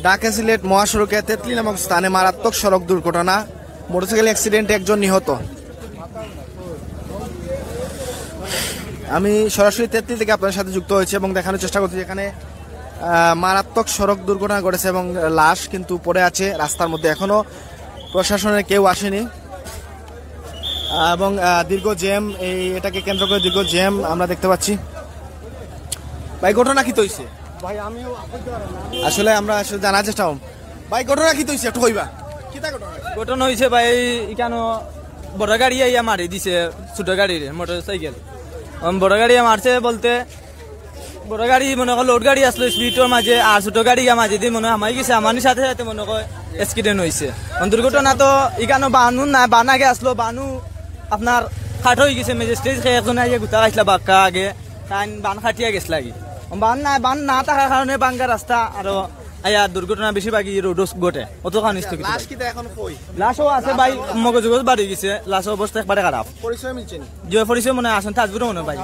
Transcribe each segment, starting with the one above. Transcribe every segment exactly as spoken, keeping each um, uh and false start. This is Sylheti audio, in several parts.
ঢাকা সিলেট মহাসড়কে তেতলি নামক স্থানে মারাত্মক সড়ক দুর্ঘটনা, মোটরসাইকেল অ্যাক্সিডেন্টে একজন নিহত। আমি সরাসরি তেতলি থেকে আপনাদের সাথে যুক্ত হয়েছি এবং দেখানোর চেষ্টা করছি, এখানে আহ, মারাত্মক সড়ক দুর্ঘটনা ঘটেছে এবং লাশ কিন্তু পড়ে আছে রাস্তার মধ্যে, এখনো প্রশাসনের কেউ আসেনি। আহ, এবং আহ, দীর্ঘ জ্যাম, এই এটাকে কেন্দ্র করে দীর্ঘ জ্যাম আমরা দেখতে পাচ্ছি। ভাই, ঘটনা কিতা অইছে? ভাই, আমিও আসলে আমরা আসলে জানার চেষ্টা করব। ভাই, ঘটনা কিতা অইছে একটু কইবা? কিতা ঘটনা? ঘটনা অইছে ভাই, ইকানো বড় গাড়ি আইয়া মারি দিছে ছোট গাড়িরে, মোটরসাইকেল। অম, বড় গাড়ি মারছে বলতে, বড় গাড়ি মনে কয় লোড গাড়ি আসলো স্পিডর মাঝে, আর ছোট গাড়ি গিয়া মাঝে দিয়ে মনে হয় হামাই গেছে, হামানির সাথে সাথে মনে কয় অ্যাক্সিডেন্ট হইছে। অন দুর্ঘটনা তো ইকানো বানু না, বান আগে আসলো, বানু আপনার খাট হয়ে গেছে, ম্যাজিস্ট্রেট খেয়ে একজনে আইয়া গুতা খাইছিলা বাক্কা আগে, তাই বান খাটিয়া গেছিলা কি। বান না, বান না থাকার কারণে বাঙ্গা রাস্তা আরো আইয়া দুর্ঘটনা বেশিরভাগই রোড ঘটে, অত কারণ স্থগিত লাশ রাখে। কিতা এখন কই? লাশও আছে ভাই, মগজ উগজ বাড়ি গেছে, লাশও অবস্থা একবারে খারাপ। পরিচয় মিলছে নি? যে পরিচয় মনে হয় আসেন তাজপুরে মনে হয় ভাই।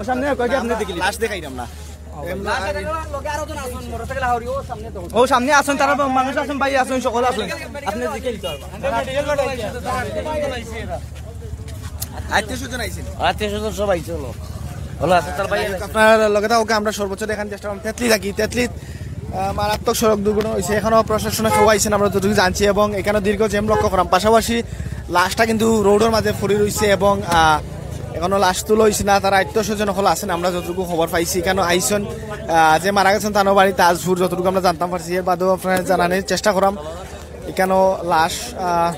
ও সামনে কয়েক আপনি দেখলি। লাশ দেখাইলাম না। ও সামনে আসুন, তারা মানুষ আছেন, ভাই আছেন, সকল আছেন, আপনি দেখে নিতে পারবেন। আত্মীয় স্বজন আইছেন? আত্মীয় স্বজন সব আইছে হলো। হলো আছে তার ভাই। আপনার লগে থাকো, আমরা সর্বোচ্চ দেখার চেষ্টা করলাম। তেতলি থাকি, তেতলিত আহ, মারাত্মক সড়ক দুর্ঘটনা হয়েছে, এখনো প্রশাসনে কেউ আইছেন আমরা যতটুকু জানছি, এবং এখানে দীর্ঘ জ্যাম লক্ষ্য করাম। পাশাপাশি লাশটা কিন্তু রোডের মাঝে পড়ে রয়েছে এবং আহ, এখনো লাশ তুলা হয়েছে না। তারা আত্মীয় স্বজন হলো আছেন, আমরা যতটুকু খবর পাইছি এখানে আইসন, আহ, যে মারা গেছেন তার বাড়ি তাজপুর, যতটুকু আমরা জানতাম পারছি। এর বাদেও আপনারা জানানোর চেষ্টা করাম, এখানে লাশ আহ,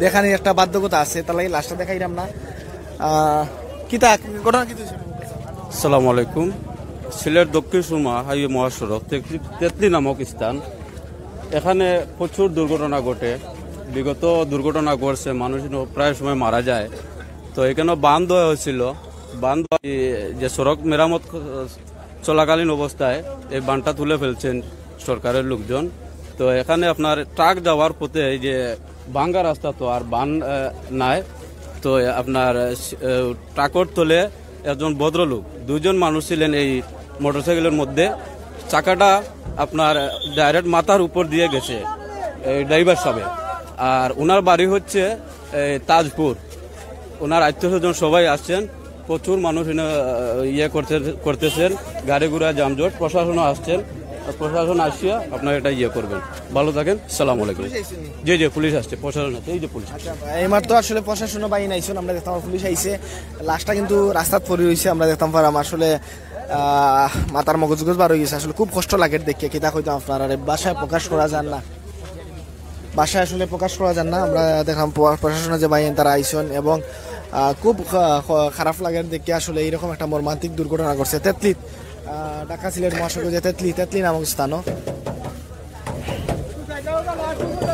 দেখানির একটা বাধ্যকতা আছে, তার লাগি লাশটা দেখাইলাম না। আহ, কিতা ঘটনা কিতা হয়েছে? আসসালামু আলাইকুম। সিলেট দক্ষিণ সুরমা হাইওয়ে মহাসড়ক তেতলি, তেতলি নামক স্থান, এখানে প্রচুর দুর্ঘটনা ঘটে। বিগত দুর্ঘটনা ঘটছে, মানুষ প্রায় সময় মারা যায়। তো এখানে বান দেওয়া হয়েছিল, বান দেওয়া, এই যে সড়ক মেরামত চলাকালীন অবস্থায় এই বানটা তুলে ফেলছেন সরকারের লোকজন। তো এখানে আপনার ট্রাক যাওয়ার পথে এই যে ভাঙ্গা রাস্তা, তো আর বান আহ, নাই। তো আপনার আহ, ট্রাকর তলে একজন ভদ্রলোক, দুইজন মানুষ ছিলেন এই মোটরসাইকেলের মধ্যে। চাকাটা আপনার ডাইরেক্ট মাথার উপর দিয়ে গেছে এই ড্রাইভার সাহেব। আর ওনার বাড়ি হচ্ছে এই তাজপুর। ওনার আত্মীয় স্বজন সবাই আসছেন, প্রচুর মানুষ এনে আহ, ইয়ে করতে করতেছেন, গাড়ি ঘোড়া যানজট। প্রশাসনও আসছেন, প্রশাসন আসিয়া আপনার এটা ইয়ে করবেন। ভালো থাকেন, সালাম আলাইকুম। জি জি, পুলিশ আসছে, প্রশাসন আছে, এই যে পুলিশ। আচ্ছা, এইমাত্র আসলে প্রশাসনও বাইন আইছন, আমরা দেখতাম পুলিশ আইছে, লাশটা কিন্তু রাস্তাত পড়ি রইছে, আমরা দেখতাম পারাম আসলে আহ, মাথার মগজ উগজ বার হয়ে গেছে। আসলে খুব কষ্ট লাগে দেখে, কিতা কইতাম আপনারা, ভাষায় প্রকাশ করা যার না, ভাষায় আসলে প্রকাশ করা যার না। আমরা দেখলাম প্র-, প্রশাসনে যে বাইন তারা আইছন এবং আহ, খুব খা-, খ-, খারাপ লাগে দেখে আসলে এইরকম একটা মর্মান্তিক দুর্ঘটনা ঘটছে তেতলিত, আহ, ঢাকা সিলেট মহাসড়কে যে তেতলি, তেতলি নামক স্থানও।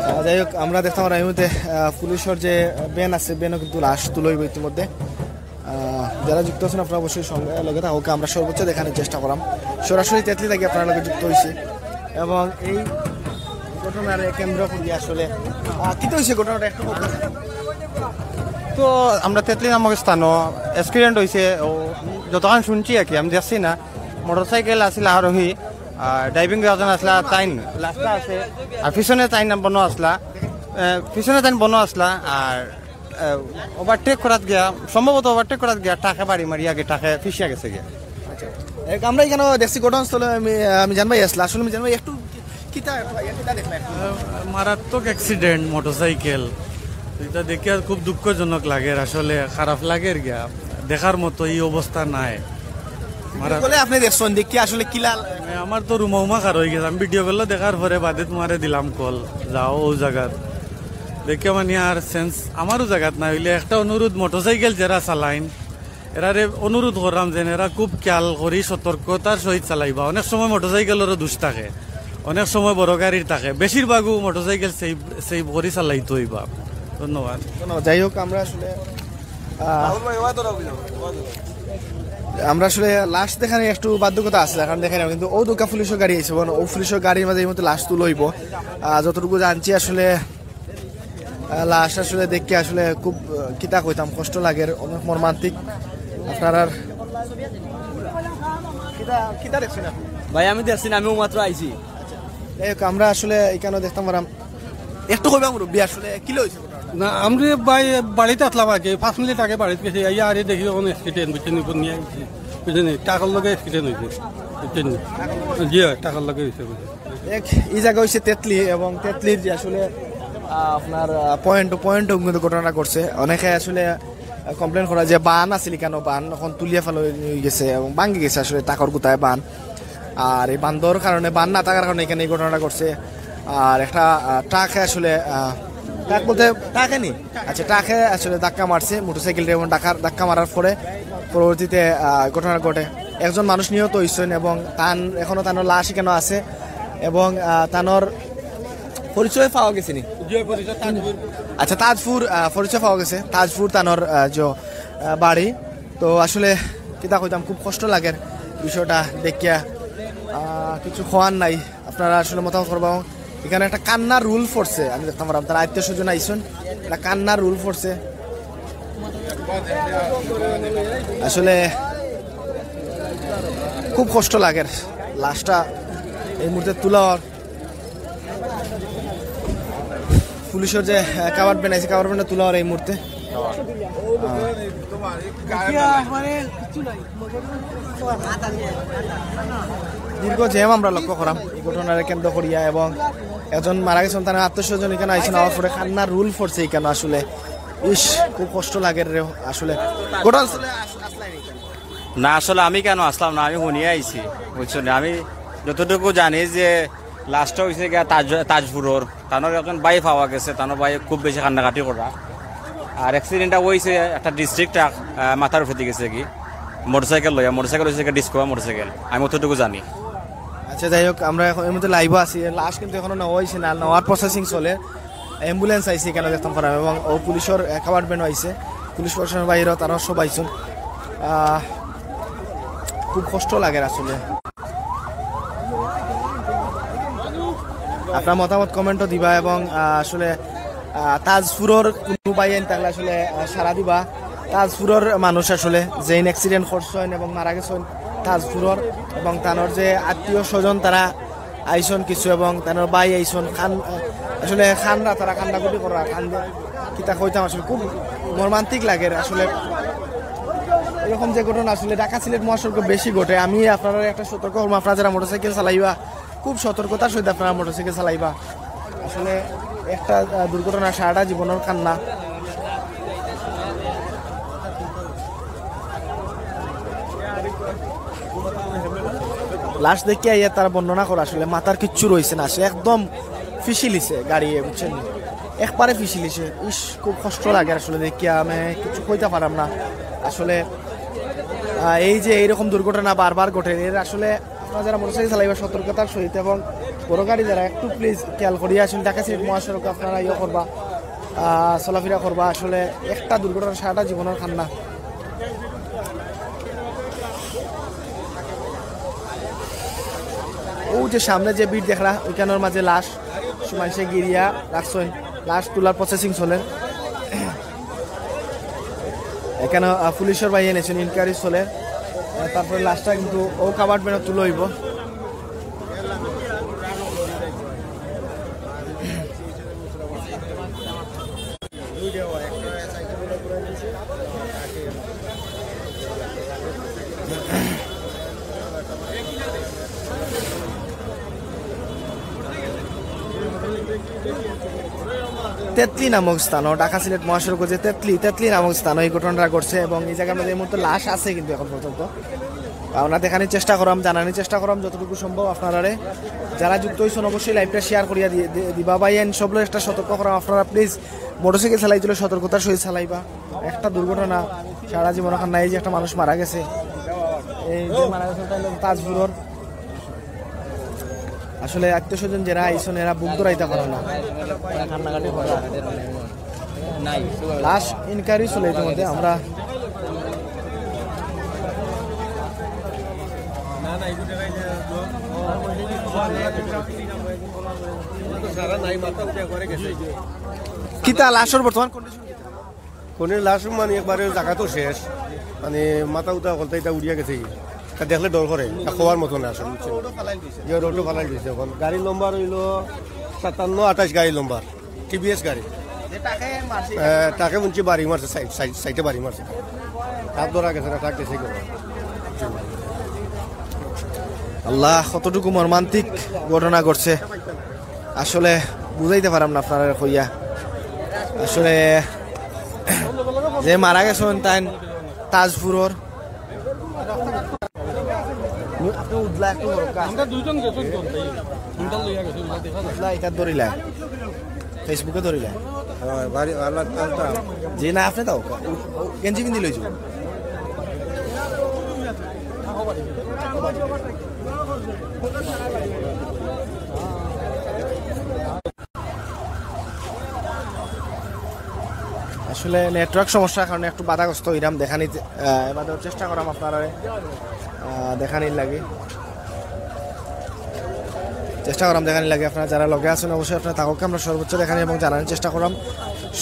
আহ, যাই হোক, আমরা দেখতাম পারাম এই মুহূর্তে আহ, পুলিশের যে ভ্যান আছে, ভ্যানও কিন্তু লাশ তুলা হইব ইতিমধ্যে। আহ, যারা যুক্ত আছেন আপনারা অবশ্যই সঙ্গে লগে থাকো, আমরা সর্বোচ্চ দেখানোর চেষ্টা করাম। সরাসরি তেতলি থাকি আপনারা লগে যুক্ত হইছি এবং এই ঘটনার কেন্দ্র করি আসলে আহ, কিতা হইছে ঘটনাটা একটু বলবেন? তো আমরা তেতলি নামক স্থানও অ্যাক্সিডেন্ট হইছে, ও যতক্ষণ শুনছি আর কি, আমি দেখছি না। মোটরসাইকেল আছিল আরোহী, আর ড্রাইভিং একজন আসলা তাইন লাস্টটা আছে, আর পিছনে তাইন বনো আসলা, এ, পিছনে তাইন বনো আসলা, আর ওভারটেক করাত গিয়া, সম্ভবত ওভারটেক করাত গিয়া ট্রাকে বাড়ি মারি আগে ট্রাকে ফিসিয়া গেছে গিয়া। এক, আমরা এখানে দেখছি ঘটনাস্থলে আমি, আমি জানবাই আসলে, আসলে আমি জানবাই একটু কি-, কিতা, কিতা দেখলা একটু? মারাত্মক অ্যাক্সিডেন্ট মোটরসাইকেল, এটা দেখে আর খুব দুঃখজনক লাগে আসলে, খারাপ লাগে গিয়া, দেখার মতো এই অবস্থা নাই। মারা- বলে আপনি দেখছেন দেখি আসলে কিলা? আমার তো রুমা উমা খার হয়ে গেছে, আমি ভিডিও করলে দেখার পরে বাদে তোমারে দিলাম কল, যাও ও জায়গার দেখে মানে আর সেন্স আমারও জায়গাত না হইলে একটা অনুরোধ, মোটরসাইকেল যারা চালাইন এরারে অনুরোধ করলাম যেন এরা খুব খেয়াল করি সতর্কতার সহিত চালাইবা। অনেক সময় মোটরসাইকেলেরও দোষ থাকে, অনেক সময় বড় গাড়ির থাকে, বেশিরভাগও মোটরসাইকেল সেভ সেভ করি চালাইতে হইবা। ধন্যবাদ। ধন্যবাদ। যাই হোক, আমরা আসলে আহ, আমরা আসলে লাশ দেখানি একটু বাধ্যকতা আছে, কারণ দেখাই না, কিন্তু ও দুকা পুলিশের গাড়ি আছে, মানে ও পুলিশের গাড়ির মাঝে এই মতো লাশ তুলা হইব। আহ, যতটুকু জানছি আসলে আহ, লাশ আসলে দেখে আসলে খুব আহ, কিতা কইতাম, কষ্ট লাগে, অনেক মর্মান্তিক। আপনারা কিতা কিতা দেখছেন আপনি? ভাই, আমি দেখছি না, আমি ও মাত্র আইছি। যাই হোক, আমরা আসলে এখানে দেখতাম পারাম, একটু কইবা মুরব্বী, আসলে কিলা অইছে ঘটনাটা? না, আমরা ভাই বাড়িত আছলাম আগে, পাঁচ মিনিট আগে বাড়িত গেছি, আইয়া আরে দেখি অখন অ্যাক্সিডেন্ট, বুঝছইন নি, নিয়া আইছি, বুঝছইন নি, ট্রাকর লগে অ্যাক্সিডেন্ট অইছে, বুঝছইন নি? জি অয়, ট্রাকর লগে অইছে। এক, ই জাগা অইছে তেতলি, এবং তেতলির যে আসলে, আহ, আপনার, আহ, পয়েন্ট, পয়েন্ট কিন্তু ঘটনাটা ঘটছে। অনেকে আসলে, আহ, কমপ্লেন করা যে বান আছিল ইখানো, বান অখন তুলিয়া ফালা অই গেছে এবং ভাঙ্গি গেছে আসলে ট্রাকর গুতায় বান। আর এই বান্দর কারণে, বান না থাকার কারণে এখানে এই ঘটনাটা ঘটছে। আর একটা, আহ, ট্রাকে আসলে, আহ, ট্রাক বলতে ট্রাকে নি, আচ্ছা, ট্রাকে আসলে ধাক্কা মারছে মোটরসাইকেলটা এবং ধাক্কা, ধাক্কা মারার পরে পরবর্তীতে, আহ, ঘটনা ঘটে। একজন মানুষ নিহত অইছইন এবং তান, এখনো তানর লাশ এখানো আছে এবং, আহ, তানর পরিচয় পাওয়া গেছে নি? আচ্ছা, তাজপুর, আহ, পরিচয় পাওয়া গেছে, তাজপুর তানর, আহ, যে, আহ, বাড়ি। তো আসলে কিতা কইতাম, খুব কষ্ট লাগের বিষয়টা দেখিয়া, আহ, কিছু কওয়ার নাই। আপনারা আসলে মতামত করবা। এখানে একটা কান্নার রোল পড়ছে, আমি দেখতাম পারাম, তারা আত্মীয় স্বজন আইছইন, একটা কান্নার রোল পড়ছে। আসলে খুব কষ্ট লাগের লাশটা এই মুহূর্তে তুলা অর। পুলিশর যে, আহ, কাভার্ড ভ্যান আইছে, কাভার্ড ভ্যানটা তুলা অর এই মুহূর্তে। আহ। দীর্ঘ জ্যাম আমরা লক্ষ্য করাম এই ঘটনারে কেন্দ্র করিয়া, এবং একজন মারা গেছইন, তার আত্মীয় স্বজন এখানো আইছইন, আওয়ার পরে কান্নার রোল পড়ছে এখানো আসলে। ইস, খুব কষ্ট লাগের রে আসলে। ঘটনা আসলে আস-, আসলে না, আসলে আমি কেন আসলাম না, আমি হুনিয়া আইছি, বুঝছো নি? আমি যতটুকু জানি যে লাশটা অইছে গিয়া তাজ-, তাজপুরর, তানর একজন ভাই পাওয়া গেছে, তানর ভাই খুব বেশি কান্নাকাটি করা। আর অ্যাক্সিডেন্টটা অইছে একটা ডিস্ট্রিক্ট ট্রাক, আহ, মাথার উপরেদি গেছে কি, মোটরসাইকেল লইয়া, মোটরসাইকেল অইছে গিয়া ডিসকভার মোটরসাইকেল, আমি অতটুকু জানি। আচ্ছা, যাই হোক, আমরা এখন এই মুহূর্তে লাইভও আছি। লাশ কিন্তু এখনো নেওয়া অইছে না, নেওয়ার প্রসেসিং চলে। অ্যাম্বুলেন্স আইছে এখানো দেখতাম পারাম, এবং ও পুলিশর, আহ, কাভার্ড ভ্যানও আইছে, পুলিশ প্রশাসনর বাইরেও তারা সব আইছইন। আহ, খুব কষ্ট লাগের আসলে। আপনার মতামত কমেন্টও দিবা, এবং, আহ, আসলে, আহ, তাজপুরর কুনু ভাইয়াইন থাকলে আসলে, আহ, সাড়া দিবা। তাজপুরর মানুষ আসলে যেইন অ্যাক্সিডেন্ট করছইন এবং মারা গেছইন তাজপুরর, এবং তানর যে আত্মীয় স্বজন তারা আইছইন কিছু, এবং তানর ভাই আইছইন, কান-, আসলে কান্দরা, তারা কান্দাকুটি করা, কান্দে, কিতা কইতাম, আসলে খুব মর্মান্তিক লাগের আসলে। এরকম যে ঘটনা আসলে ঢাকা সিলেট মহাসড়কে বেশি ঘটে। আমি আপনারারে একটা সতর্ক করমু, আপনারা যারা মোটরসাইকেল চালাইবা, খুব সতর্কতার সহিত আপনারা মোটরসাইকেল চালাইবা। আসলে একটা, আহ, দুর্ঘটনা সারাটা জীবনর কান্না। লাশ দেখিয়া আইয়া তারা বর্ণনা করে আসলে মাথার কিচ্ছু রইছে না, সে একদম ফিসিলিছে গাড়ি, বুঝছইন নি? একবারে ফিসিলিছে। ইস, খুব কষ্ট লাগের আসলে দেখিয়া, আমি কিছু কইতাম পারাম না আসলে। আহ, এই যে এইরকম দুর্ঘটনা বারবার ঘটে, এর আসলে আপনারা যারা মোটরসাইকেল চালাইবা সতর্কতার সহিত, এবং বড় গাড়ি যারা একটু প্লিজ খেয়াল করিয়া আসুন। ঢাকা সিলেট মহাসড়কে আপনারা ইয়ে করবা, আহ, চলাফেরা করবা। আসলে একটা দুর্ঘটনা সারাটা জীবনর কান্না। ও যে সামনে যে ভিড় দেখরা, ওইখানোর মাঝে লাশ সব মানষে গিরিয়া রাখছইন, লাশ তুলার প্রসেসিং চলের। এখানো, আহ, পুলিশর ভাইয়াইন আইছইন, ইনকোয়ারি চলের। আহ, তারপরে লাশটা কিন্তু ও কাভার্ড ভ্যানো তুলা অইবো। তেতলি নামক স্থান, ও ঢাকা সিলেট মহাসড়ক যে তেতলি, তেতলি নামক স্থান, এই ঘটনাটা ঘটছে এবং এই জায়গার মধ্যে এই মুহূর্তে লাশ আছে কিন্তু এখন পর্যন্ত। আমরা দেখানির চেষ্টা করাম, জানানির চেষ্টা করাম যতটুকু সম্ভব আপনারারে। যারা যুক্ত হইছেন অবশ্যই লাইভটা শেয়ার করিয়া দিয়ে, দি-, দিবা। ভাইয়াইন সবরে একটা সতর্ক করাম, আপনারা প্লিজ মোটরসাইকেল চালাই তুলে সতর্কতার সহিত চালাইবা। একটা দুর্ঘটনা সারা জীবন ওখান নাই, এই যে একটা মানুষ মারা গেছে, এই যে মারা গেছে তাইলে তাজপুরর। আসলে আত্মীয় স্বজন যারা আইছন এরা বুক ধরাইতা পারে না। লাশ ইনকোয়ারি চলে ইতিমধ্যে। আমরা কিতা লাশর বর্তমান কন্ডিশন? কোনে লাশ মানে একবারে জাগা তো শেষ, মানে মাথা উতা হকলতা ইতা উড়িয়া গেছে। তা দেখলে ডর করে, তা খোয়ার মতো না আসলে, বুঝছেন? যে রোডও ফালাই দিছে এখন। গাড়ির নম্বর অইলো সাতান্ন আঠাশ, গাড়ির নম্বর, টিভিএস গাড়ি। তাকে হুনছি বাড়ি মারছে, সাইড সাইড সাইডে বাড়ি মারছে। তার ধরা গেছে না, তার গেছে গেল। আল্লাহ, কতটুকু মর্মান্তিক ঘটনা ঘটছে, আসলে বুঝাইতে পারাম না আপনারারে কইয়া। আসলে যে মারা গেছইন তাইন তাজপুরর। আপনি উদলা একটু বড় কাজ। আমরা দুইজন গেছি তো, এই কুইন্টাল লইয়া গেছি, ওগুলা দেখা যায়। উদলা এটা ধরিলা, Facebook-এ ধরিলা। হ্যাঁ, বাড়ি, আল্লাহ, আল্লাহ। জি না, আপনি দাও, উ-, উ-, গেঞ্জি পিন্দি লইছো। আসলে নেটওয়ার্ক সমস্যার কারণে একটু বাধাগ্রস্ত হইলাম দেখানিত, আহ, এবার চেষ্টা করাম আপনারারে, আহ, দেখানির লাগি। চেষ্টা করাম দেখানির লাগি। আপনারা যারা লগে আছেন, অবশ্যই আপনারা থাকউক্কা, আমরা সর্বোচ্চ দেখানি এবং জানানোর চেষ্টা করাম।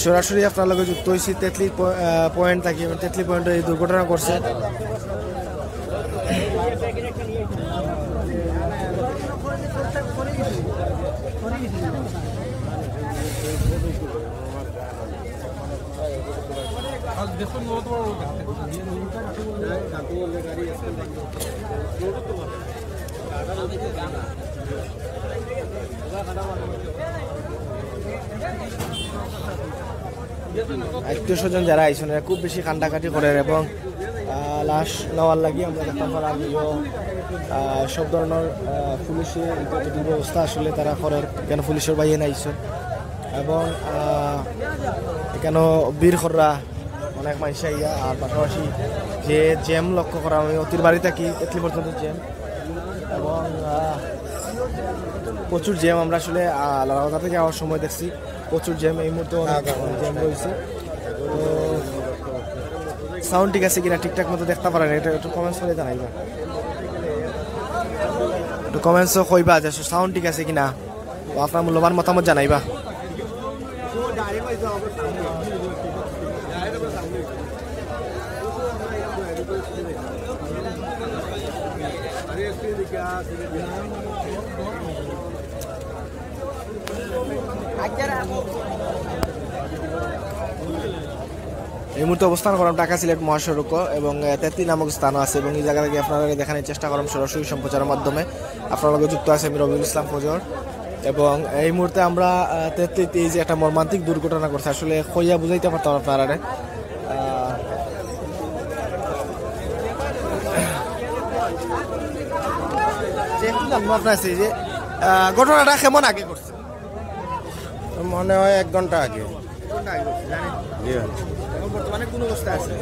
সরাসরি আপনার লগে যুক্ত হইছি তেতলি প-, আহ, পয়েন্ট থাকি, এবং তেতলি পয়েন্টে এই দুর্ঘটনা ঘটছে। আত্মীয় স্বজন যারা আইছইন, এরা খুব বেশি কান্দাকাটি করের এবং, আহ, লাশ নেওয়ার লাগি আমরা দেখতাম পারা আমিও, আহ, সব ধরনের, আহ, পুলিশে এত দুরবস্থা আসলে তারা করের, কেন পুলিশের বাইয়ে নাইছইন এবং, আহ, এখানো ভিড় কররা অনেক মানুষ আইয়া, আর পাশাপাশি যে জ্যাম লক্ষ্য করা, আমি অতির বাড়ি থাকি, তেতলি পর্যন্ত জ্যাম এবং, আহ, প্রচুর জ্যাম। আমরা আসলে, আহ, লালাবাজার থেকে আওয়ার সময় দেখছি প্রচুর জ্যাম, এই মুহূর্তে অনেক জ্যাম রয়েছে। তো সাউন্ড ঠিক আছে কিনা, ঠিকঠাক মতো দেখতা পারা না, এটা একটু কমেন্টস করে জানাইবা, একটু কমেন্টসও কইবা যে সাউন্ড ঠিক আছে কিনা। ও আপনার মূল্যবান মতামত জানাইবা। এই মুহূর্তে অবস্থান করাম ঢাকা সিলেট মহাসড়ক এবং, আহ, তেতলি নামক স্থান আছে এবং এই জায়গা থেকে আপনারা দেখানোর চেষ্টা করাম সরাসরি সম্প্রচারের মাধ্যমে। আপনার লগে যুক্ত আছে আমি রবিউল ইসলাম ফজর। এবং এই মুহূর্তে আমরা, আহ, তেতলিতে এই যে একটা মর্মান্তিক দুর্ঘটনা ঘটছে, আসলে কইয়া বুঝাইতে পারতাম না আপনারারে। আহ, যে একটু জানবো আপনার কাছে যে, আহ, ঘটনাটা কেমন আগে ঘটছে? মনে হয় এক ঘন্টা আগে। এক ঘন্টা আগে ঘটছে, জানেন? জি ভাই। এখন বর্তমানে কোন অবস্থা আছে?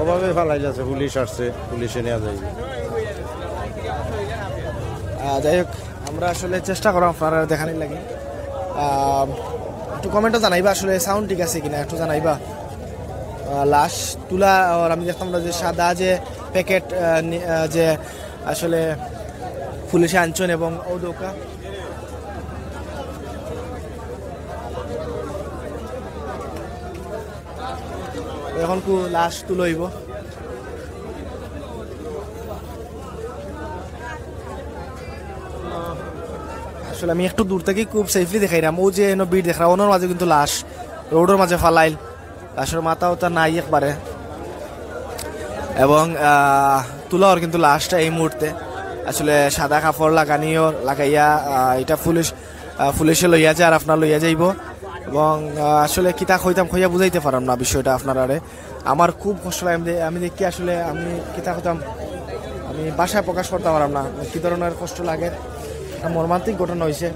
ওভাবে ফালাই যাচ্ছে, পুলিশ আসছে, পুলিশে নিয়ে যাইবে। আহ, যাই হোক, আমরা আসলে চেষ্টা করাম আপনারা দেখানির লাগি। আহ, একটু কমেন্টও জানাইবা আসলে সাউন্ড ঠিক আছে কিনা, একটু জানাইবা। আহ, লাশ তুলা, আর আমি দেখতাম না যে সাদা যে প্যাকেট, আহ, নি-, আহ, যে আসলে পুলিশে আনছইন এবং ও দৌকা এখন কু লাশ তুলইব। আসলে আমি একটু দূর থেকে খুব সেফলি দেখাইরাম। ও যে এনো ভিড় দেখরা, ওনোর মাঝে কিন্তু লাশ রোডের মাঝে ফালাইল, লাশের মাথা ওটা নাই একবারে। এবং, আহ, তুলাওর কিন্তু লাশটা এই মুহূর্তে আসলে সাদা কাপড় লাগানিও লাগাইয়া, আহ, এটা পুলিশ, আহ, পুলিশে লইয়া যায় আর আপনার লইয়া যাইব। এবং, আহ, আসলে কিতা কইতাম, কইয়া বুঝাইতে পারাম না বিষয়টা আপনারারে। আমার খুব কষ্ট লাগে, আমি দে-, আমি দেখি আসলে আমি কিতা কইতাম, আমি ভাষায় প্রকাশ করতে পারাম না কি ধরনের কষ্ট লাগে। একটা মর্মান্তিক ঘটনা হইছে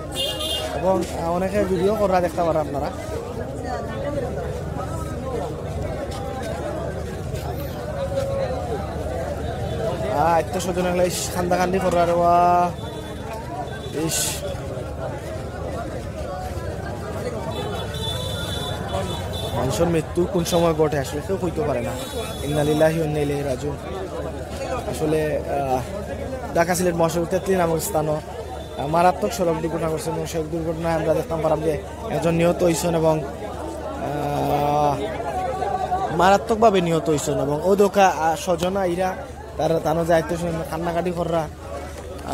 এবং, আহ, অনেকে ভিডিও করা দেখতে পারেন আপনারা। আহ, আত্মীয় স্বজন এগুলা ইস কান্দাকান্দি করার ওয়া। ইস। মানুষের মৃত্যু কোন সময় ঘটে আসলে কেউ কইতে পারে না। ইন্না লিল্লাহি ওয়া ইন্না ইলাইহি রাজিউন। আসলে, আহ, ঢাকা সিলেট মহাসড়ক তেতলি নামক স্থানে, আহ, মারাত্মক সড়ক দুর্ঘটনা ঘটছে এবং সড়ক দুর্ঘটনায় আমরা দেখতাম পারাম যে একজন নিহত হইছেন এবং, আহ, মারাত্মকভাবে নিহত হইছেন এবং ও দৌকা, আহ, স্বজন আইরা তার তানো যে আত্মীয় স্বজন কান্নাকাটি কররা,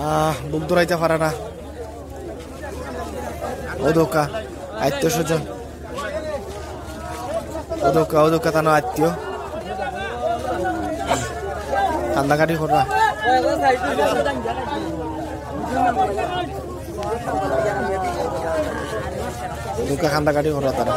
আহ, বুক ধরাইতা পারা না। অউ দেখউক্কা, আত্মীয় স্বজন। অউ দেখউক্কা, অউ দেখউক্কা, তানো আত্মীয়। কান্দাকাটি কররা। অউ দেখউক্কা, কান্দাকাটি কররা তারা।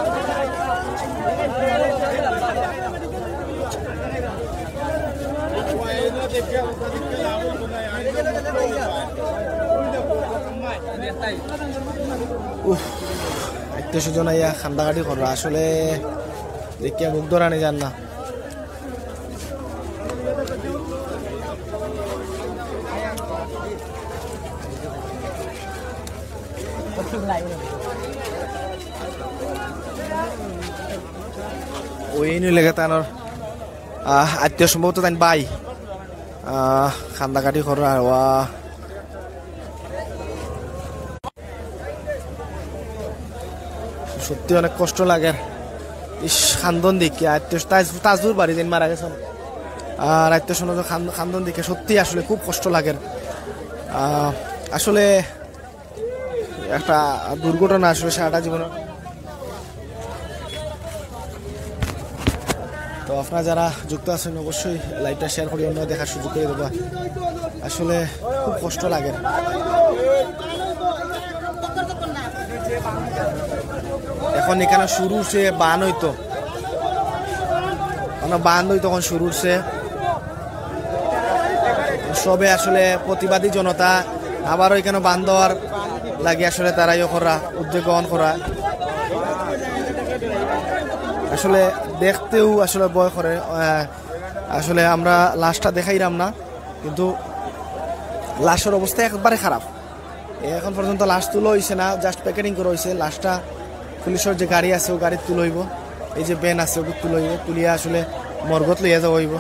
উফ, আত্মীয় স্বজন আইয়া কান্দাকাটি কররা। আসলে দেখিয়া মুখ ধরানি যার না। ওই নিয়ে লেগে তানোর, আহ, আত্মীয় সম্ভবত তাইন ভাই। আহ, কান্দাকাটি কররা, ওয়া। সত্যি অনেক কষ্ট লাগের। ইস, কান্দন দেখি, আত্মীয় তাজ-, তাজুর বাড়ি যেইন মারা গেছইন। আর আত্মীয় স্বজন কান-, কান্দন দেখি সত্যি আসলে খুব কষ্ট লাগের। আহ, আসলে একটা দুর্ঘটনা আসলে সারাটা জীবন। তো আপনারা যারা যুক্ত আছইন, অবশ্যই live-টা share করি, অন্য দেখার সুযোগ করি দিবা। আসলে খুব কষ্ট লাগে। এখন ইখানো শুরু অইছে বান অইতো, মানে বান অইতো, এখন শুরু অইছে। সবে আসলে প্রতিবাদী জনতা আবারও ইখানো বান দেওয়ার লাগি আসলে তারা ইয়ে করা, উদ্যোগ গ্রহণ করা। আসলে দেখতেও আসলে ভয় করে। আহ, আসলে আমরা লাশটা দেখাইরাম না, কিন্তু লাশর অবস্থা একবারে খারাপ। এখন পর্যন্ত লাশ তুলা অইছে না, just packeting করা অইছে। লাশটা পুলিশর যে গাড়ি আছে, অউ গাড়িত তুলা অইবো। এই যে ভ্যান আছে, অগুত তুলা অইবো, তুলিয়া আসলে মর্গত লইয়া যাওয়া অইবো।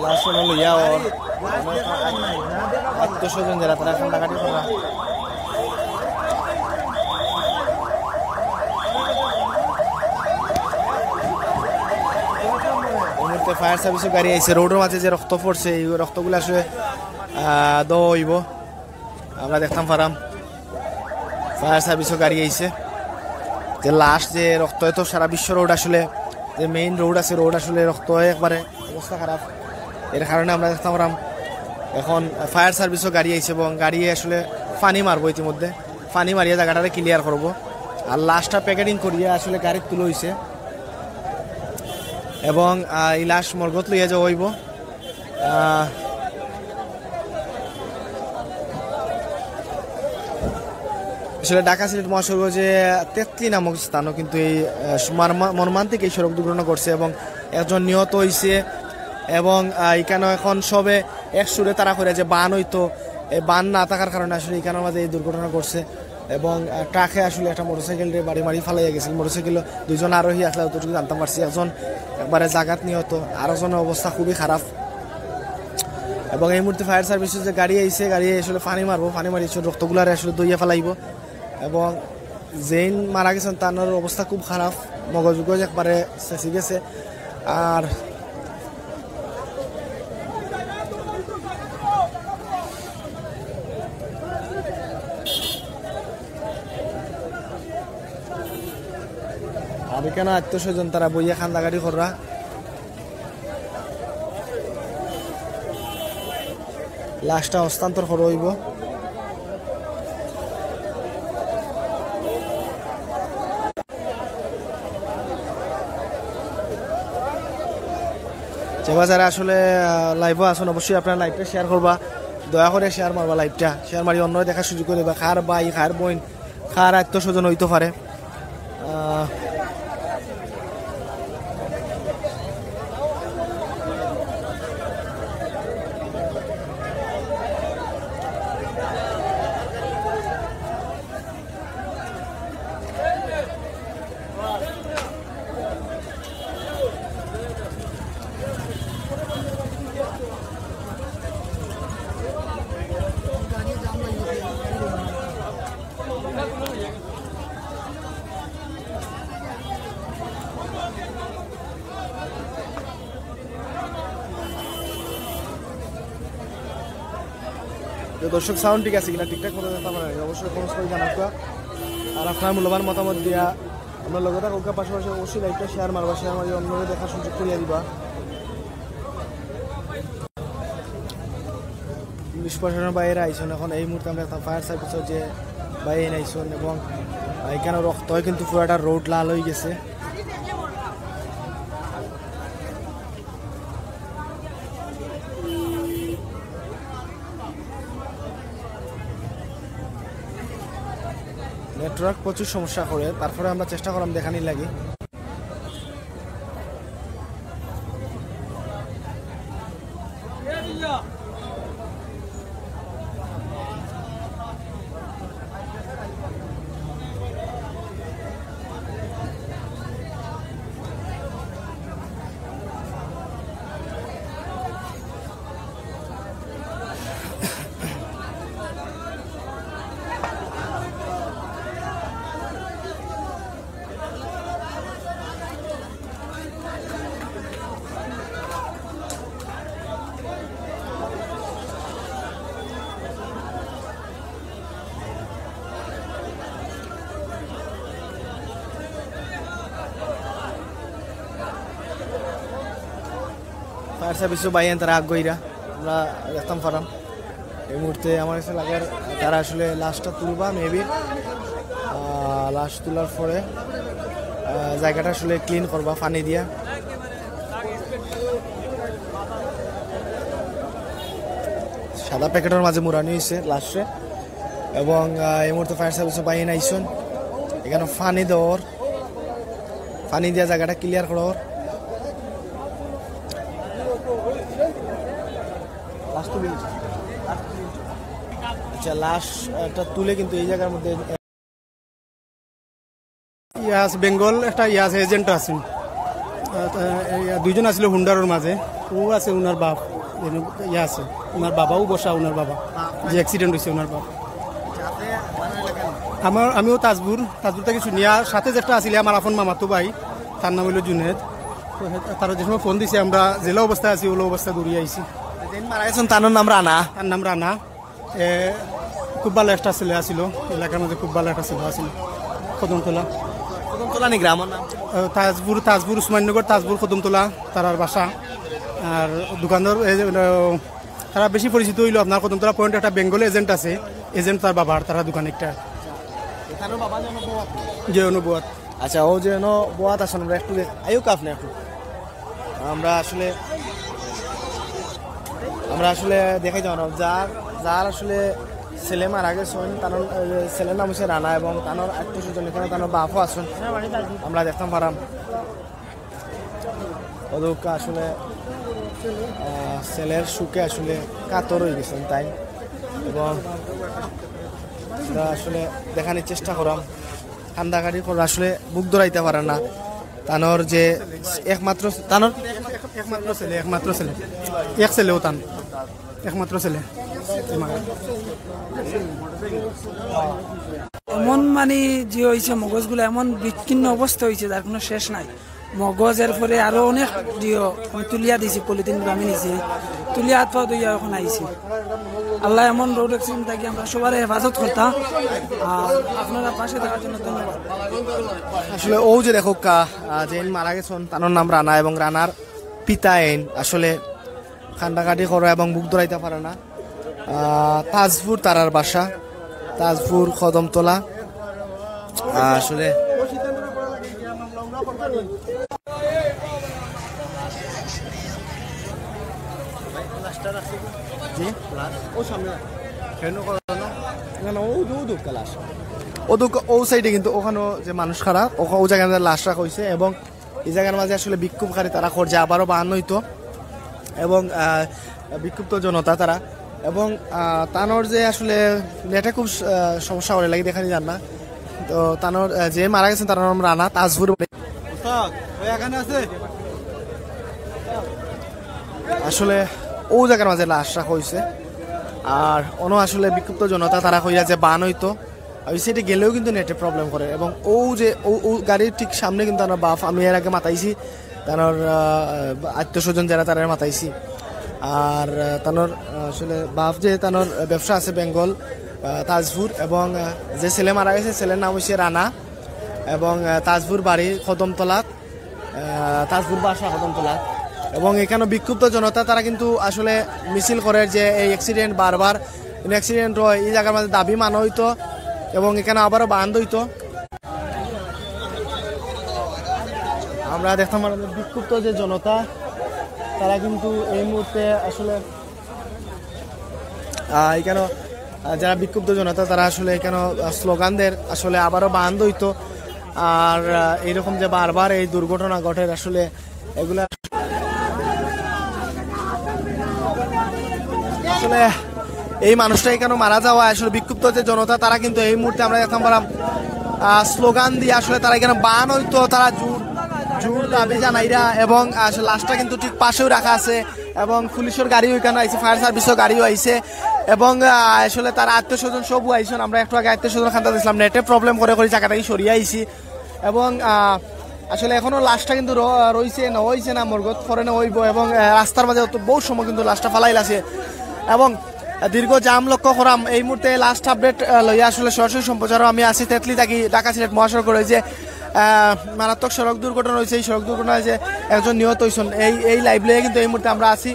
লাশ অনো লইয়া ওর আত্মীয় স্বজন যারা, তারা কান্দাকাটি কররা। এই মুহূর্তে fire service-র গাড়ি আইছে। রোডর মাঝে যে রক্ত পড়ছে, এই রক্তগুলা আসলে, আহ, দেওয়া অইবো। আমরা দেখতাম পারাম fire service-র গাড়ি আইছে। যে লাশ, যে রক্ত, এত সারা বিশ্ব রোড আসলে, যে main রোড আছে, রোড আসলে রক্ত একবারে অবস্থা খারাপ। এর কারণে আমরা দেখতাম পারাম এখন fire service-র গাড়ি আইছে এবং গাড়ি আসলে পানি মারবো ইতিমধ্যে, পানি মারিয়া জাগাটারে clear করবো। আর লাশটা packeting করিয়া আসলে গাড়িত তুলা অইছে এবং, আহ, এই লাশ মর্গত লইয়া যাওয়া অইবো। আহ, আসলে ঢাকা সিলেট মহাসড়ক যে তেতলি নামক স্থানও কিন্তু এই, আহ, মর্মা-, মর্মান্তিক এই সড়ক দুর্ঘটনা ঘটছে এবং একজন নিহত অইছে এবং, আহ, ইখানো এখন সবে এক সুরে তারা কইরা যে বান অইতো, এই বান না থাকার কারণে আসলে ইখানর মাঝে এই দুর্ঘটনা ঘটছে। এবং, আহ, ট্রাকে আসলে একটা মোটরসাইকেলরে বাড়ি মারি ফালাইয়া গেছিল। মোটরসাইকেলো দুইজন আরোহী আসলে, যতটুকু জানতাম পারছি। একজন একবারে জাগাত নিহত, আরোজনর অবস্থা খুবই খারাপ। এবং এই মুহূর্তে fire service-র যে গাড়ি আইছে, গাড়ি আসলে পানি মারবো, পানি মারি আসলে রক্তগুলারে আসলে ধইয়া ফালাইবো। এবং যেইন মারা গেছইন, তানর অবস্থা খুব খারাপ, মগজ উগজ একবারে ছেঁচি গেছে। আর আর ইখানো আত্মীয় স্বজন তারা বইয়া কান্দাকাটি কররা। লাশটা হস্তান্তর করা অইবো। যে বা যারা আসলে, আহ, live-ও আছইন, অবশ্যই আপনারা live-টা share করবা, দয়া করি share মারবা live-টা, share মারি অন্যরে দেখার সুযোগ করি দিবা। কার ভাই, কার বইন, কার আত্মীয় স্বজন অইতো পারে। আহ, তো দর্শক, সাউন্ড ঠিক আছে কিনা, ঠিকঠাক মতো দেখতে পারেন, অবশ্যই কমেন্টস করে জানাবা। আর আপনার মূল্যবান মতামত দিয়া আমরা লগে থাকউক্কা, পাশাপাশি অবশ্যই লাইভটা শেয়ার মারবা, শেয়ার মারিয়া অন্যরে দেখার সুযোগ করিয়া দিবা। পুলিশ প্রশাসনের বাইরে আইছইন, এখন এই মুহূর্তে আমরা একটা ফায়ার সার্ভিসের যে বাইরে আইছইন এবং এখানে রক্ত হয় কিন্তু পুরাটা রোড লাল হয়ে গেছে। নেটওয়ার্ক প্রচুর সমস্যা করে, তারপরে আমরা চেষ্টা করলাম দেখানির লাগি। ফায়ার সার্ভিসও বাইয়ান তারা আগ গইরা, আমরা দেখতাম পারাম। এই মুহূর্তে আমার কাছে লাগে তারা আসলে লাশটা তুলবা, মেবি লাশ তোলার পরে আহ, জায়গাটা আসলে ক্লিন করবা পানি দিয়া। সাদা প্যাকেটের মাঝে মুড়ানি হয়েছে লাশে। এবং আহ, এই মুহূর্তে ফায়ার সার্ভিসও বাইয়ান আইছইন, এখানে পানি দেওয়ার, পানি দিয়া জায়গাটা ক্লিয়ার করার। লাশ তুলে নিচ্ছে। আচ্ছা, লাশ একটা তুলে কিন্তু এই জায়গার মধ্যে ইয়াস বেঙ্গল একটা ইয়াস এজেন্ট আছে। আহ, তা, এই, দুইজন আছিল হুন্ডারর মাঝে, ও আছে ওনার বাপ, এনে ইয়া আছে, ওনার বাবাও বসা, ওনার বাবা যে অ্যাক্সিডেন্ট হয়েছে ওনার বাপ। আমার, আমিও তাজপুর, তাজপুর থেকে শুনিয়া সাথে যেটা আছিল আমার আপন মামাতো ভাই, তার নাম হইল জুনেদ। তো হে-, তারা যে সময় ফোন দিছে আমরা যেলা অবস্থায় আছি ওলা অবস্থা দৌড়িয়ে আইছি। যেদিন মারা গেছেন তার নাম রানা। তার নাম রানা। এ খুব ভালো একটা ছেলে আছিল, এলাকার মধ্যে খুব ভালো একটা ছেলে আছিল। কদমতলা। কদমতলা নি গ্রামর নাম? আহ, তাজপুর, তাজপুর, উসমাননগর, তাজপুর, কদমতলা, তারার বাসা। আর দোকানদার, এই যে, আহ, তারা বেশি পরিচিত হইল আপনার কদমতলা পয়েন্ট, একটা বেঙ্গল এজেন্ট আছে, এজেন্ট তার বাবার, তারা দোকান একটা। তার বাবা যেন বউ আছে। যে অনুবত। আচ্ছা, ও যে এনো বওয়াত আছইন, আমরা একটু দেখ-, আইউক্কা আপনে একটু। আমরা আসলে, আমরা আসলে দেখাইতাম পাররাম, যার, যার আসলে ছেলে মারা গেছইন, তার, এ, ছেলের নাম হচ্ছে রানা এবং তার আত্মীয় স্বজন এখানে তার বাপও আছইন, আমরা দেখতাম পাররাম। অদুক্কা আসলে, আহ, ছেলের শোকে আসলে কাতর হয়ে গেছইন তাইন, এবং আমরা আসলে দেখানির চেষ্টা কররাম। কান্দাকাটি করে আসলে বুক ধরাইতা পারে না। তানর যে একমাত্র, তানর একমাত্র ছেলে, একমাত্র ছেলে, এক ছেলেও তান, একমাত্র ছেলে। এমন মানে যে হইছে, মগজগুলা এমন বিচ্ছিন্ন অবস্থা হইছে, যার কোনো শেষ নাই। মগজ, এরপরে আরো অনেক জিও আমি তুলিয়া দিছি, পলিথিন গুলো আমি নিছি, তুলিয়া হাত পাও ধুইয়া এখন আইছি। আল্লাহ এমন রোড অ্যাক্সিডেন্ট থাকি আমরা সবার হেফাজত করতা। আর আপনারা পাশে থাকার জন্য ধন্যবাদ। আসলে ও যে দেখউক্কা, আহ, যেইন মারা গেছইন, তানর নাম রানা এবং রানার পিতা এইন আসলে কান্দাকাটি করে এবং বুক ধরাইতা পারে না। আহ, তাজপুর তারার বাসা, তাজপুর কদমতলা। আহ, আসলে জি? ও সামনে। কেন করো না? না, না, ও দু, দু ক্লাস। ও তো ও সাইডে কিন্তু ওখানো যে মানুষ খাড়া, ও, ও জাগার মাঝে লাশ রাখা অইছে এবং ই জাগার মাঝে আসলে বিক্ষোভকারী তারা খর যে আবারও বাহান অইতো এবং, আহ, বিক্ষুব্ধ জনতা তারা এবং, আহ, তানর যে আসলে নেটে খুব স-, আহ, সমস্যা করে লাগি দেখানি যার না। তো তানর, আহ, যে মারা গেছেন তার নাম রানা তাজপুর। আসলে ও জাগার মাঝে লাশ রাখা অইছে। আর অনো আসলে বিক্ষুব্ধ জনতা তারা কইরা যে বান অইতো, ওই সাইডে গেলেও কিন্তু নেটে প্রবলেম করে। এবং ও যে ও, ও গাড়ির ঠিক সামনে কিন্তু আমার বাফ, আমি এর আগে মাতাইছি, তার, আহ, আত্মীয় স্বজন যারা তারা মাতাইছি। আর, আহ, তার, আহ, আসলে বাফ যে তার ব্যবসা আছে বেঙ্গল, আহ, তাজপুর, এবং, আহ, যে ছেলে মারা গেছে ছেলের নাম হচ্ছে রানা এবং, আহ, তাজপুর বাড়ি কদমতলাত, আহ, তাজপুর বাসা কদমতলাত। এবং এখানে বিক্ষুব্ধ জনতা তারা কিন্তু আসলে মিছিল করে যে এই অ্যাক্সিডেন্ট বারবার অ্যাক্সিডেন্ট হয়, এই জাগার মাঝে দাবি মানা অইতো এবং এখানে আবারও বান অইতো। আমরা দেখতাম পারলাম যে বিক্ষুব্ধ যে জনতা তারা কিন্তু এই মুহূর্তে আসলে, আহ, এখানে, আহ, যারা বিক্ষুব্ধ জনতা তারা আসলে এখানে, আহ, স্লোগান দের আসলে আবারও বান অইতো। আর, আহ, এইরকম যে বারবার এই দুর্ঘটনা ঘটের আসলে এগুলা আসলে এই মানুষটা এখানে মারা যাওয়া আসলে বিক্ষুব্ধ যে জনতা তারা কিন্তু এই মুহূর্তে আমরা দেখতাম পারাম, আহ, স্লোগান দিয়ে আসলে তারা এখানে বান অইতো তারা জোর জোর দাবি জানাইরা এবং আসলে লাশটা কিন্তু ঠিক পাশেও রাখা আছে এবং পুলিশের গাড়িও এখানে আইছে, ফায়ার সার্ভিসের গাড়িও আইছে এবং, আহ, আসলে তার আত্মীয় স্বজন সবও আইছেন। আমরা একটু আগে আত্মীয় স্বজন খান্তা দিয়েছিলাম, নেটে প্রবলেম করে করে জায়গাটাকে সরিয়ে আইছি এবং, আহ, আসলে এখনো লাশটা কিন্তু র-, রইছে না, হইছে না, মর্গত পরে না হইব এবং, আহ, রাস্তার মাঝে অত বহু সময় কিন্তু লাশটা ফালাইল আছে এবং দীর্ঘ জাম লক্ষ্য করাম। এই মুহূর্তে লাস্ট আপডেট, আহ, লইয়া আসলে সরাসরি সম্প্রচারও আমি আছি তেতলি থাকি ঢাকা সিলেট মহাসড়ক রয়েছে, আহ, মারাত্মক সড়ক দুর্ঘটনা হয়েছে। এই সড়ক দুর্ঘটনায় যে একজন নিহত হয়েছেন, এই, এই লাইভ লইয়া কিন্তু এই মুহূর্তে আমরা আছি।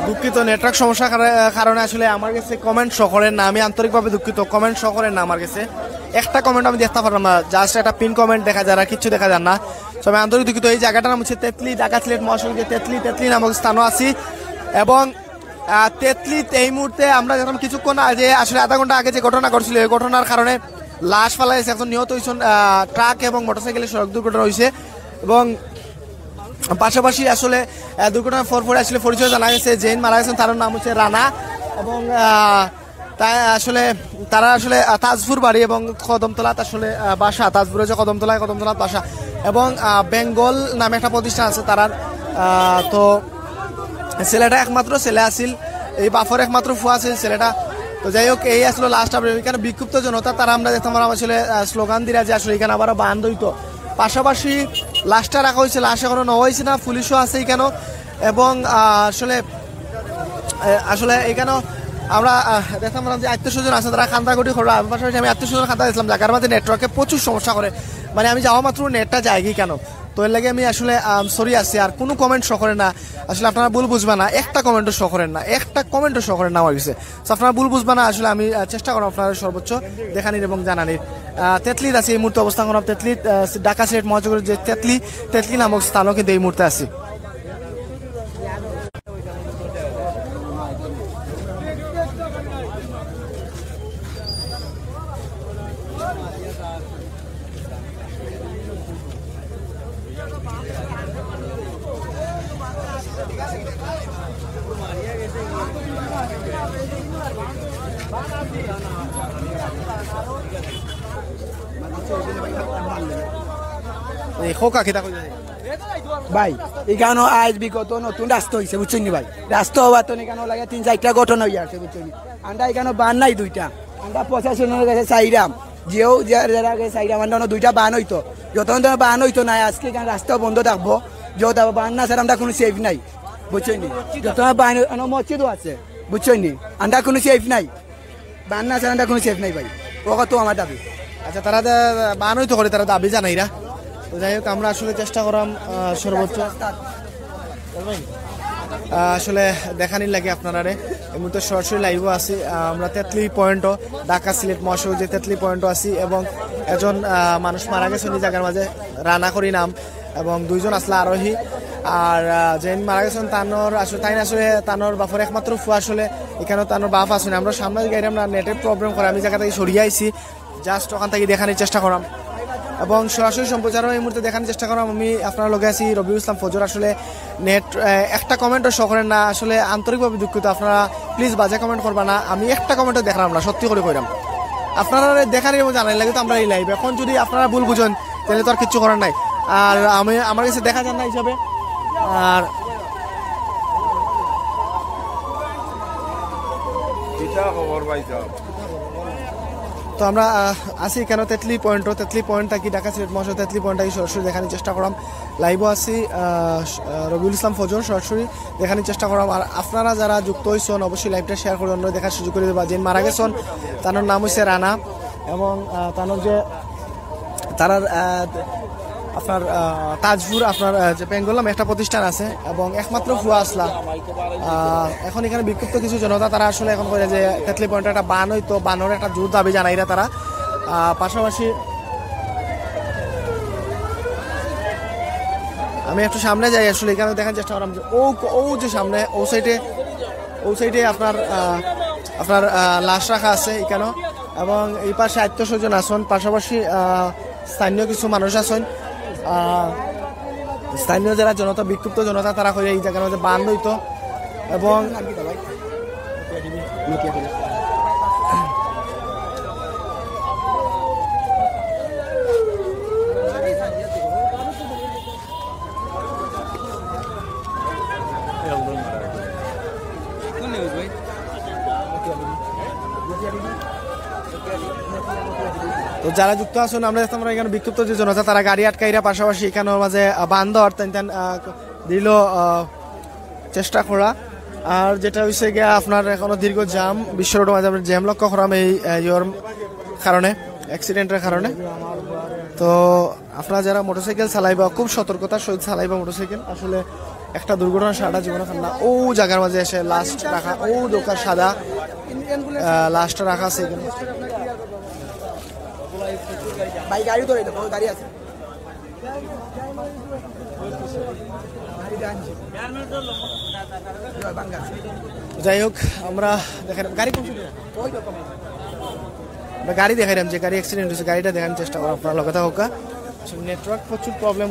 দুঃখিত, নেটওয়ার্ক সমস্যার কারে-, কারণে আসলে আমার কাছে কমেন্ট শো করে না। আমি আন্তরিকভাবে দুঃখিত, কমেন্ট শো করে না আমার কাছে। একটা কমেন্ট আমি দেখতে পারলাম না, জাস্ট একটা পিন কমেন্ট দেখা যায়, আর কিচ্ছু দেখা যায় না। তো আমি আন্তরিক দুঃখিত। এই জায়গাটার নাম হচ্ছে তেতলি, ঢাকা সিলেট মহাসড়ক যে তেতলি, তেতলি নামক স্থানও আছি এবং, আহ, তেতলিত এই মুহূর্তে আমরা যখন কিছুক্ষণ আগে, আসলে আধা ঘন্টা আগে যে ঘটনা ঘটছিল, এই ঘটনার কারণে লাশ ফালা হয়েছে, একজন নিহত হয়েছেন, আহ, ট্রাক এবং মোটরসাইকেলের সড়ক দুর্ঘটনা হয়েছে এবং পাশাপাশি আসলে, আহ, দুর্ঘটনার পর পরে আসলে পরিচয় জানা গেছে, যেইন মারা গেছেন তার নাম হচ্ছে রানা এবং, আহ, তাই আসলে তারা আসলে, আহ, তাজপুর বাড়ি এবং কদমতলাত আসলে, আহ, বাসা, তাজপুরে যে কদমতলায় কদমতলাত বাসা এবং, আহ, বেঙ্গল নামে একটা প্রতিষ্ঠান আছে তারার, আহ, তো ছেলেটা একমাত্র ছেলে আছিল, এই বাফর একমাত্র ফুয়া আছিল ছেলেটা। তো যাই হোক, এই আসলে লাস্ট আপডেট। এখানে বিক্ষুব্ধ জনতা তারা আমরা দেখতাম পারলাম আসলে, আহ, স্লোগান দিরা যে আসলে এখানে আবার বান অইতো। পাশাপাশি লাশটা রাখা হয়েছে, লাশ এখনো নেওয়া হয়েছে না, পুলিশও আছে এখানে এবং, আহ, আসলে, আহ, আসলে এখানে আমরা, আহ, দেখতাম পারলাম যে আত্মীয় স্বজন আছে, তারা কান্দাকুটি করলো। আমি পাশাপাশি আমি আত্মীয় স্বজন কান্দা দিয়েছিলাম, জায়গার মাঝে নেটওয়ার্কে প্রচুর সমস্যা করে, মানে আমি যাওয়া মাত্র নেটটা যায়গি কেন, তো এর লাগে আমি আসলে, আম, সরি আছি। আর কোনো কমেন্ট শো করে না, আসলে আপনারা ভুল বুঝবা না, একটা কমেন্টও শো করেন না, একটা কমেন্টও শো করেন না আমার কাছে। তো আপনারা ভুল বুঝবা না, আসলে আমি, আহ, চেষ্টা করব আপনারা সর্বোচ্চ দেখানির এবং জানানির। আহ, তেতলিত আছি এই মুহূর্তে, অবস্থান করলাম তেতলিত, আহ, ঢাকা সিলেট মহাসড়কের যে তেতলি, তেতলি নামক স্থানও কিন্তু এই মুহূর্তে আছি। এই খোকা কিতা কইছে? ভাই, এখানো আজ বিগত নতুন রাস্তা হইছে, বুঝছইন নি ভাই? রাস্তা হওয়ার তো এখানো লাগে তিন চারটা ঘটনা হইয়া আছে, বুঝছইন নি? আমরা এখানো বান নাই দুইটা, আমরা প্রশাসনের কাছে চাইলাম, যেও যে-, যারা কাছে চাইলাম, আমরা অনো দুইটা বান হইতো, যতক্ষণ ধরে বান হইতো না, আজকে এখানে রাস্তা বন্ধ থাকবো, যেহেতু বান না স্যার আমরা কোনো সেফ নাই, বুঝছইন নি? যতক্ষণ বান অনো মসজিদও আছে, বুঝছইন নি? আমরা কোনো সেফ নাই। বান না ছাড়া কোনো সেফ নাই ভাই, ও কত আমার দাবি। আচ্ছা, তারা দা-, বান হইতো করে তারা দাবি জানাইরা। তো যাই হোক, আমরা আসলে চেষ্টা করাম, আহ, সর্বোচ্চ, আহ, আসলে দেখানির লাগে আপনারারে। এই মুহূর্তে সরাসরি লাইভও আছি। আহ, আমরা তেতলি পয়েন্টও, ঢাকা সিলেট মহাসড়ক যে তেতলি পয়েন্টও আছি, এবং একজন, আহ, মানুষ মারা গেছে ওই জায়গার মাঝে, রানা করি নাম, এবং দুইজন আসলে আরোহী। আর, আহ, যেন মারা গেছেন তানোর আসলে, তাই আসলে তানোর বাপর একমাত্র ফুয়া আসলে, এখানে তানোর বাপ আসলে। আমরা সামনে গেলাম না, নেটের প্রবলেম করে আমি জায়গা থেকে সরিয়ে আইছি, জাস্ট ওখান থেকে দেখানোর চেষ্টা করাম। এবং সরাসরি সম্প্রচারও এই মুহূর্তে দেখানোর চেষ্টা করাম। আমি আপনার লগে আছি রবিউল ইসলাম ফজর। আসলে নেট, আহ, একটা কমেন্টও শো করেন না, আসলে আন্তরিকভাবে দুঃখিত। আপনারা প্লিজ বাজে কমেন্ট করবা না, আমি একটা কমেন্টও দেখলাম না, সত্যি করে কইরাম। আপনারা দেখার এবং জানাই লাগে তো আমরা এই লাইভ। এখন যদি আপনারা ভুল বুঝেন, তাহলে তো আর কিচ্ছু করার নাই। আর আমি, আমার কাছে দেখা যায় না হিসাবে। আর এটা খবর পাইতাম। তো আমরা, আহ, আছি কেন তেতলি পয়েন্টও, তেতলি পয়েন্ট থাকি ঢাকা সিলেট মহাসড়ক তেতলি পয়েন্ট থাকি সরাসরি দেখানোর চেষ্টা করাম। লাইভও আছি, আহ, স-, আহ, রবিউল ইসলাম ফজর সরাসরি দেখানোর চেষ্টা করাম। আর আপনারা যারা যুক্ত হয়েছেন অবশ্যই লাইভটা শেয়ার করে অন্যরা দেখার সুযোগ করে দেবা। যে মারা গেছেন তার নাম হচ্ছে রানা, এবং, আহ, তার যে তারার, আহ, আপনার, আহ, তাজপুর আপনার, আহ, যে পেঙ্গোলাম একটা প্রতিষ্ঠান আছে এবং একমাত্র ফুয়া আসলা। আহ, এখন এখানে বিক্ষুব্ধ কিছু জনতা তারা আসলে এখন করে যে তেতলি পয়েন্টে একটা বান হইতো, বানর একটা জোর দাবি জানাইরা তারা। আহ, পাশাপাশি আমি একটু সামনে যাই, আসলে এখানে দেখার চেষ্টা করাম যে ও ও যে সামনে ও সাইডে ও সাইডে আপনার, আহ, আপনার, আহ, লাশ রাখা আছে এখানেও, এবং এই পাশে আত্মীয় স্বজন আছেন, পাশাপাশি, আহ, স্থানীয় কিছু মানুষ আছেন। আহ, স্থানীয় যারা জনতা, বিক্ষুব্ধ জনতা, তারা কইরা এই জায়গার মধ্যে বান হইতো এবং তো যারা যুক্ত আছেন, আমরা দেখতাম আমরা এখানে বিক্ষুব্ধ যে জনতা, তারা গাড়ি আটকাইরা পাশাপাশি এখানে মাঝে, আহ, বান দেওয়ার তেন তেন, আহ, দিল, আহ, চেষ্টা করা। আর যেটা হইছে গিয়া আপনার এখনো দীর্ঘ জ্যাম, বিশ্ব রোডের মাঝে আমরা জ্যাম লক্ষ্য করাম এই, আহ, ইয়োর কারণে, অ্যাক্সিডেন্টের কারণে। তো আপনারা যারা মোটরসাইকেল চালাইবা, খুব সতর্কতার সহিত চালাইবা মোটরসাইকেল। আসলে একটা দুর্ঘটনা সারাটা জীবনে খান না। ও জায়গার মাঝে এসে লাশ রাখা, ও দোকান সাদা, আহ, লাশটা রাখা আছে এখানে। ভাই গাড়ি ধরে দেবো, গাড়ি আছে। যাই হোক, আমরা দেখেন গাড়ি কোন সাইডে? আমরা গাড়ি দেখাইলাম যে গাড়ি অ্যাক্সিডেন্ট হয়েছে, গাড়িটা দেখানোর চেষ্টা করাম আপনারা লগে থাকুক্কা। আসলে নেটওয়ার্ক প্রচুর প্রবলেম